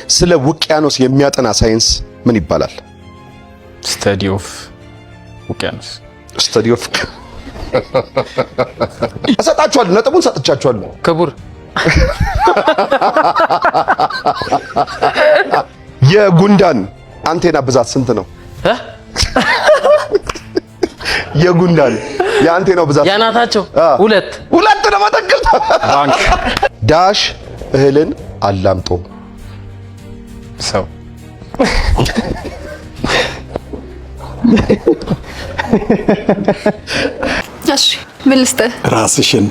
ስለ ውቅያኖስ የሚያጠና ሳይንስ ምን ይባላል? Study of ውቅያኖስ። Study of። እሰጣችኋለሁ፣ ነጥቡን ሰጥቻችኋለሁ። ክቡር። የጉንዳን አንቴና ብዛት ስንት ነው? እ? የጉንዳን የአንቴናው ብዛት? ያናታቸው 2። 2 ነው። መጠቅል። ባንክ። Dash እህልን አላምጦ። ሰው። እሺ፣ ምን ልስጥህ? ራስሽን።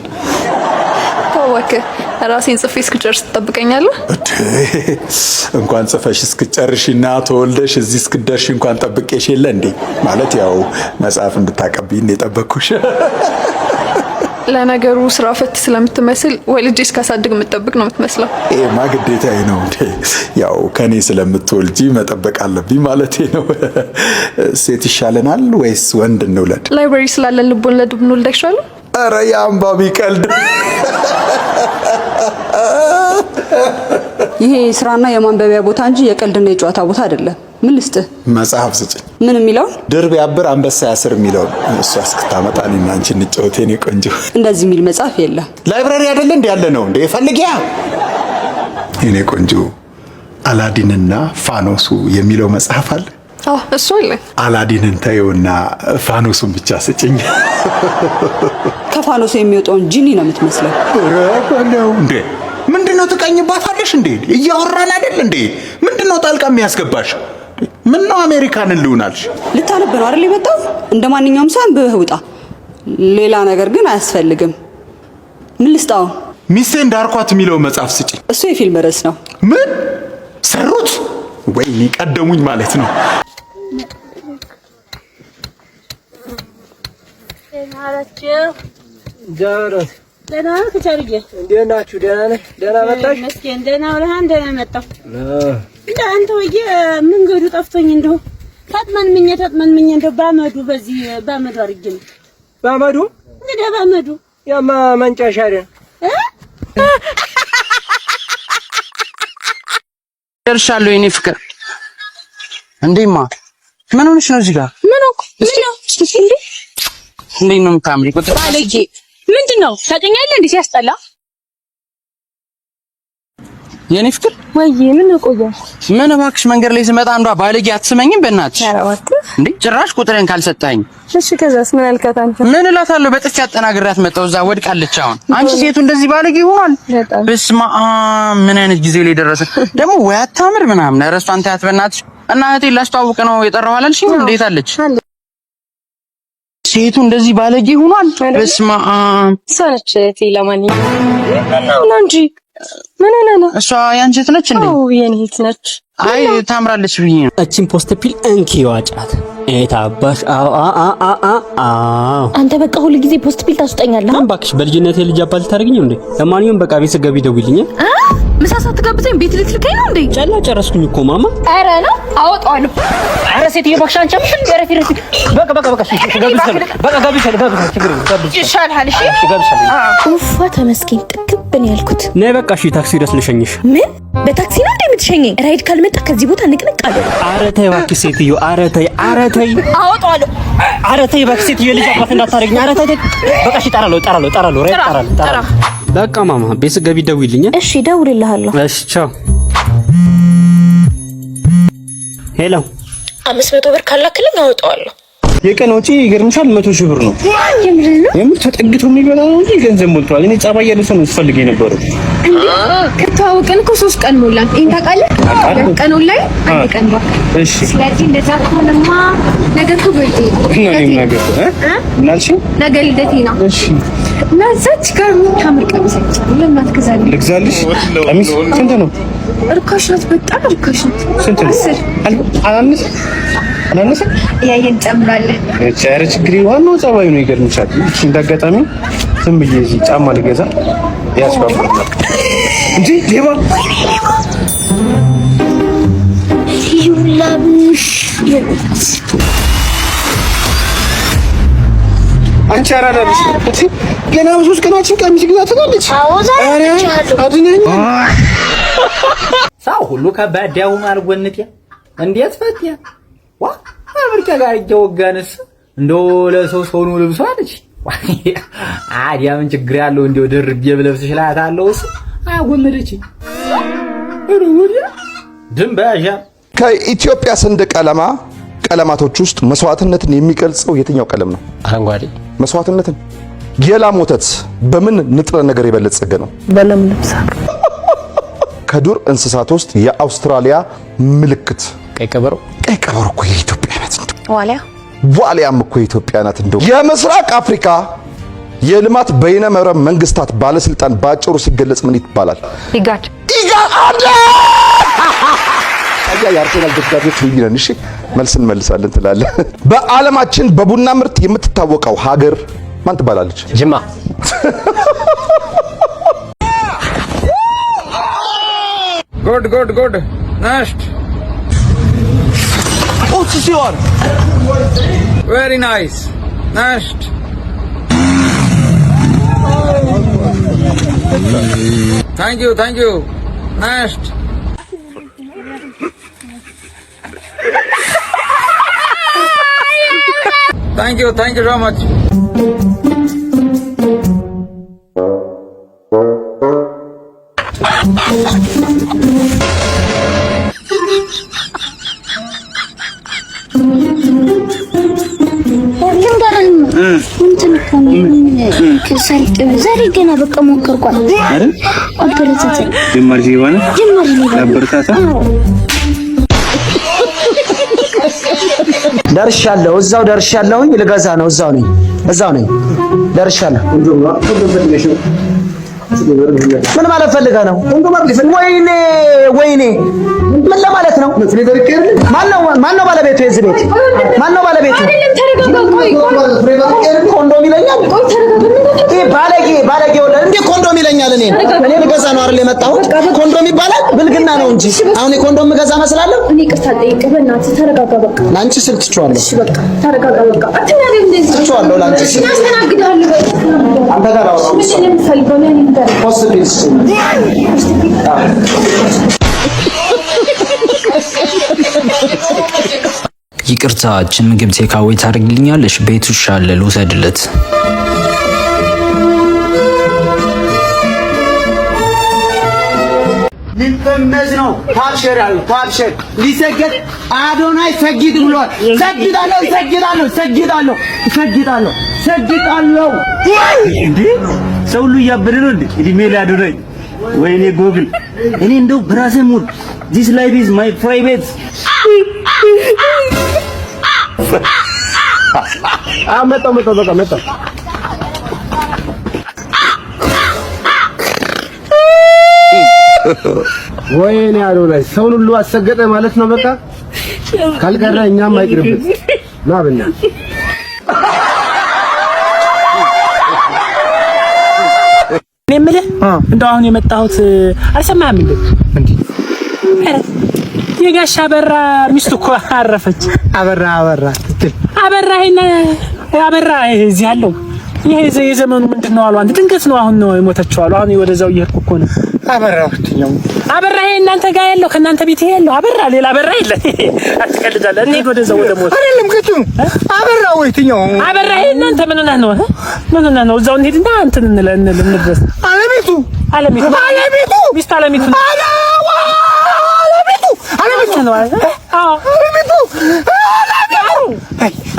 ተው እባክህ፣ ራሴን ጽፌ እስክጨርስ ትጠብቀኛለህ? እንኳን ጽፈሽ እስክጨርሽና ተወልደሽ እዚህ እስክደርሽ እንኳን ጠብቄሽ የለ እንዴ? ማለት ያው መጽሐፍ እንድታቀብይኝ የጠበቅኩሽ። ለነገሩ ስራ ፈት ስለምትመስል ወልጄ እስካሳድግ የምትጠብቅ ነው የምትመስለው። ይሄማ ግዴታዬ ነው እንዴ? ያው ከኔ ስለምትወልጂ መጠበቅ አለብኝ ማለቴ ነው። ሴት ይሻለናል ወይስ ወንድ እንውለድ? Library ስላለን ልብ ወለድ ብንወልድ አይሻልም? ኧረ የአንባቢ ቀልድ። ይሄ የስራና የማንበቢያ ቦታ እንጂ የቀልድና የጨዋታ ቦታ አይደለም። ምን ልስጥህ? መጽሐፍ ስጭኝ። ምን የሚለውን? ድር ቢያብር አንበሳ ያስር የሚለውን። እሷ እስክታመጣ እኔና አንቺ እንጫወት የኔ ቆንጆ። እንደዚህ የሚል መጽሐፍ የለም። Library አይደለ እንዲ ያለ ነው እንዴ? ፈልጊያ የኔ ቆንጆ። አላዲንና ፋኖሱ የሚለው መጽሐፍ አለ? አዎ፣ እሱ አለ። አላዲንን ተይውና ፋኖሱን ብቻ ስጭኝ። ከፋኖሱ የሚወጣውን ጂኒ ነው የምትመስለው። ኧረ በለው እንዴ! ምንድነው ትቀኝባታለሽ እንዴ? እያወራን አይደል እንዴ? ምንድነው ጣልቃ የሚያስገባሽ? ምን ነው አሜሪካንን ልሁናልሽ? ልታነብ ነው አይደል የመጣው? እንደ ማንኛውም ሰው አንብበህ ውጣ። ሌላ ነገር ግን አያስፈልግም። ምን ልስጣው? ሚስቴ እንዳርኳት የሚለው መጽሐፍ ስጭኝ። እሱ የፊልም ርዕስ ነው። ምን ሰሩት? ወይኔ ቀደሙኝ ማለት ነው። ደህና ነህ ቸርዬ? እንዴት ናችሁ? ደህና ነህ? ደህና መጣሽ? መስገን ደህና ውለሃል? ደህና መጣሁ። እንደ አንተ ወዬ መንገዱ ጠፍቶኝ እንደው ተጥመንምኜ ተጥመንምኜ እንደው ባመዱ በዚህ ባመዱ አድርጌ ነው። ባመዱ? እንግዲህ ባመዱ። ያማ መንጫሻ አይደል? ደርሻለሁ የኔ ፍቅር። እንዴማ ምን ሆነሽ ነው እዚህ ጋር? ምን ሆንኩ? ምን ነው እንዴ? እንዴት ነው የምታምሪ? ቁጥር ባለጌ ምንድን ነው ታውቀኛለህ እንዴ? ሲያስጠላ። የኔ ፍቅር። ወይዬ፣ ምን ነው ቆየ? ምን እባክሽ፣ መንገድ ላይ ስመጣ አንዷ ባለጌ አትስመኝም? በእናትሽ። ኧረ እባክህ። እንዴ ጭራሽ ቁጥርን ካልሰጠኸኝ። እሺ፣ ከዛስ ምን አልካት አንተ? ምን እላታለሁ? በጥፊ አጠናግሬያት መጣሁ። እዛ ወድቃለች። አሁን አንቺ ሴቱ እንደዚህ ባለጌ ሆኗል። በጣም። በስመ አብ፣ ምን አይነት ጊዜ ላይ ደረሰ ደግሞ። ወይ አታምር ምናምን። ኧረ እሷን ተያት በእናትሽ። እና እህቴን ላስተዋውቅ ነው የጠራው አላልሽኝ? እንዴት አለች? ሴቱ እንደዚህ ባለጌ ሆኗል። በስመ አብ። እሷ ነች እህቴ። ለማንኛውም ምን ነው እንጂ ምን ሆነህ ነው? እሷ ያንቺ እህት ነች እንዴ? አዎ፣ የኔ እህት ነች። አይ ታምራለች ብዬ ነው። እቺን post pill እንኪ ዋጫት። ኤት አባሽ። አዎ አ አ አ አ አዎ። አንተ በቃ ሁሉ ጊዜ post pill ታስጠኛለህ። ምን እባክሽ፣ በልጅነት የልጅ አባት ልታደርጊኝ ነው እንዴ? ለማንኛውም በቃ ቤት ስትገቢ ደውይልኝ። አ ምሳ ሳትጋብዘኝ ቤት ልትልከኝ ነው እንዴ? ጨላ ጨረስኩኝ እኮ ማማ። ኧረ ነው አወጣዋለሁ። ኧረ ሴትዮ እባክሽ አንቺ አምሽን። ኧረ ፊት በቃ በቃ በቃ እሺ፣ ጋብዝሻለሁ። በቃ ጋብዝሻለሁ፣ ጋብዝሻለሁ። ችግር የለም ጋብዝሻለሁ። ይሻልሃል። እሺ። እሺ፣ ጋብዝሻለሁ። ኡፋ ተመስገን፣ ጥግብ ነው ያልኩት። ነይ በቃ እሺ፣ ታክሲ ድረስ ልሸኝሽ። ምን በታክሲ ነው እንዴ የምትሸኘኝ? ራይድ ካልመጣ ከዚህ ቦታ ንቅንቅ አለ። ኧረ ተይ እባክሽ ሴትዮ፣ ኧረ ተይ፣ ኧረ ተይ፣ አወጣዋለሁ። ኧረ ተይ እባክሽ ሴትዮ፣ የልጅ አባት እንዳታደርጊኝ። ኧረ ተይ ተይ። በቃ እሺ፣ እጠራለሁ፣ እጠራለሁ፣ እጠራለሁ፣ ራይድ እጠራለሁ፣ እጠራለሁ። በቃ ማማ፣ ቤት ስትገቢ ደውይልኝ። እሺ፣ እደውልልሃለሁ። እሺ፣ ቻው። Hello። 500 ብር ካላክልኝ አወጣዋለሁ። የቀን ወጪ ይገርምሻል፣ 100,000 ብር ነው። የምርህን ነው? የምር ተጠግቶ የሚበላ ነው እንጂ ገንዘብ ሞልቷል። እኔ ጸባይ ያለ ሰው ነው ስፈልግ የነበረው። እንዴ ከተዋወቅን እኮ 3 ቀን ሞላን። ይሄን ታውቃለህ? ቀን ላይ አንድ ቀን እባክህ። እሺ። ስለዚህ እንደዛ ከሆነማ ነገ እኮ birthday ነው። እና እኔም ነገ እ ምን አልሽኝ? ነገ ልደቴ ነው። እሺ። እና እዛች ጋር የምታምር ቀሚስ አይቻለሁ። ለምን አትገዛልኝ? ልግዛልሽ? ቀሚስ ስንት ነው? እርካሽ ናት፣ በጣም እርካሽ ናት። ስንት ነው? 10። አላነሰ አላነሰ እያየን እንጨምራለን። ኧረ ችግር ዋናው ጸባዩ ነው። ይገርምሻል። እቺ እንዳጋጣሚ ዝም ብዬ እዚህ ጫማ ልገዛ ያስባባል እንጂ ሌባ። ይሁላብሽ። አንቺ አራዳ ልጅ እንጂ ገና በ3 ቀናችን ቀሚስ ግዛ ትላለች። አዎ ዛሬ ኧረ አድነኝ። ሰው ሁሉ ከባድ ሆኗል። ጎንጤ እንዴት ፈቴ ዋ አብርቄ ጋር እየወጋንስ እንደው ለሰው ሰው ነው ልብሱ አለች። አዲያ ምን ችግር ያለው እንደው ደርቤ ብለብስሽ እላታለሁ። እሱ አጎመደችኝ። ድንባዣ ከኢትዮጵያ ሰንደቅ ዓላማ ቀለማቶች ውስጥ መስዋዕትነትን የሚገልጸው የትኛው ቀለም ነው? አረንጓዴ። መስዋዕትነትን። የላም ወተት በምን ንጥረ ነገር የበለጸገ ነው? በለምለም ሳር። ከዱር እንስሳት ውስጥ የአውስትራሊያ ምልክት? ቀይ ቀበሮ። ቀይ ቀበሮ እኮ የኢትዮጵያ ናት። እንደው ዋሊያ። ዋሊያም እኮ የኢትዮጵያ ናት። እንደው የምስራቅ አፍሪካ የልማት በይነ መረብ መንግስታት ባለስልጣን በአጭሩ ሲገለጽ ምን ይባላል? ኢጋድ። ኢጋድ። ታዲያ የአርሴናል ደጋፊዎች ልዩ ነን። እሺ መልስ እንመልሳለን ትላለህ። በዓለማችን በቡና ምርት የምትታወቀው ሀገር ማን ትባላለች? ጅማ። Good, good, good. Next. Very nice. Next. Thank you, thank you. Next. Thank you, thank you so much. እንትን እኮ ነው ዛሬ ገና በቃ ሞከርኳት። አበረታታኝ። ጀማሪ ሌባ ነህ? ጀማሪ ሌባ ነኝ። አበረታታ። ደርሻለሁ፣ እዛው ደርሻለሁኝ። ልገዛ ነው። እዛው ነኝ፣ እዛው ነኝ፣ ደርሻለሁ። ምን ማለት ፈልገህ ነው? ወይኔ ወይኔ፣ ምን ለማለት ነው? ማነው ባለቤቱ የዚህ ቤት? ማነው ባለቤቱ? ኮንዶም ይለኛል። ይሄ ባለጌ ባለጌ ወለ እንዴ ኮንዶም ይለኛል። እኔ ልገዛ ነው አይደል የመጣሁት? ኮንዶም ይባላል? ብልግና ነው እንጂ አሁን የኮንዶም ምገዛ መስላለሁ። እኔ ይቅርታ ልጠይቅህ፣ በእናትህ ተረጋጋ። በቃ ለአንቺ ስል ትቼዋለሁ። እሺ በቃ ተረጋጋ። በቃ አትናገር እንደዚህ። ትቼዋለሁ ለአንቺ ስል። አስተናግድሃለሁ። አንተ ጋር አወራሁ። ምንድን ነው የምትፈልገው? ለእኔ ንገረኝ። Post pill ስጪኝ። ይቅርታ፣ እችን ምግብ takeaway ታደርግልኛለሽ? ቤቱ ሻለ ልውሰድለት። ሊፈመስ ነው። Tap share አሉ። Tap share ሊሰገድ አዶናይ ሰግድ ብሏል። ሰግዳለሁ፣ ሰግዳለሁ፣ ሰግዳለሁ፣ ሰግዳለሁ፣ ሰግዳለሁ። እንዴ ሰው ሁሉ እያበደ ነው እንዴ? እድሜ ለአዶናይ። ወይኔ ጎግል፣ እኔ እንደው በራሴ mood this life is my private። መጣሁ፣ መጣሁ፣ በቃ መጣሁ። ወይኔ አዶናይ ሰውን ሁሉ አሰገጠ ማለት ነው። በቃ ካልቀረ እኛም አይቅርብን። ና በእናትህ። እኔ የምልህ እንደው አሁን የመጣሁት አልሰማህም እንዴ? ኧረ የጋሽ አበራ ሚስቱ እኮ አረፈች። አበራ አበራ ስትል አበራ ይሄን አበራ ይሄ እዚህ ያለው ይሄ የዘመኑ ምንድን ነው አሉ። አንተ ድንገት ነው አሁን ነው የሞተችው አሉ። አሁን ወደዛው እየሄድኩ እኮ ነው። አበራ ሁለተኛው አበራ ይሄ እናንተ ጋር ያለው ከእናንተ ቤት ይሄ ያለው አበራ፣ ሌላ አበራ የለ። አትቀልዳለህ። እንሂድ ወደዛው ወደ ሞት አይደለም ቅጭኑ አበራ ወይ የትኛው አበራ ይሄ እናንተ ምን ሆነህ ነው? ምን ሆነህ ነው? እዛው እንሂድና እንትን እንለ እንል እንድረስ። አለሚቱ አለሚቱ አለሚቱ ሚስቱ አለሚቱ አለሚቱ አለሚቱ ነው። አዎ አለሚቱ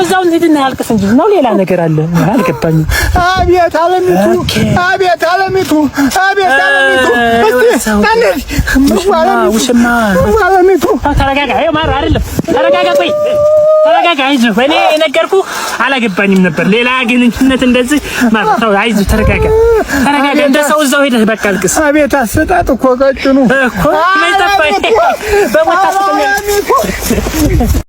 እዛው እንሂድና ያልቅስ እንጂ ነው ሌላ ነገር አለ። አልገባኝም። አቤት አለሚቱ አቤት አለሚቱ አቤት አለሚቱ እስቲ ተነሽ ውሽማ አለሚቱ ተረጋጋ። ይኸው ማር አይደለም ተረጋጋ። ቆይ ተረጋጋ። አይዞህ እኔ የነገርኩህ አላገባኝም ነበር። ሌላ ግንኙነት እንደዚህ ማር ተው፣ አይዞህ ተረጋጋ፣ ተረጋጋ። እንደ ሰው እዛው ሄደህ በቃ አልቅስ። አቤት አሰጣጥ እኮ ቀጭኑ እኮ ምን ጠፋኝ? በሞት ታስቀኛለህ።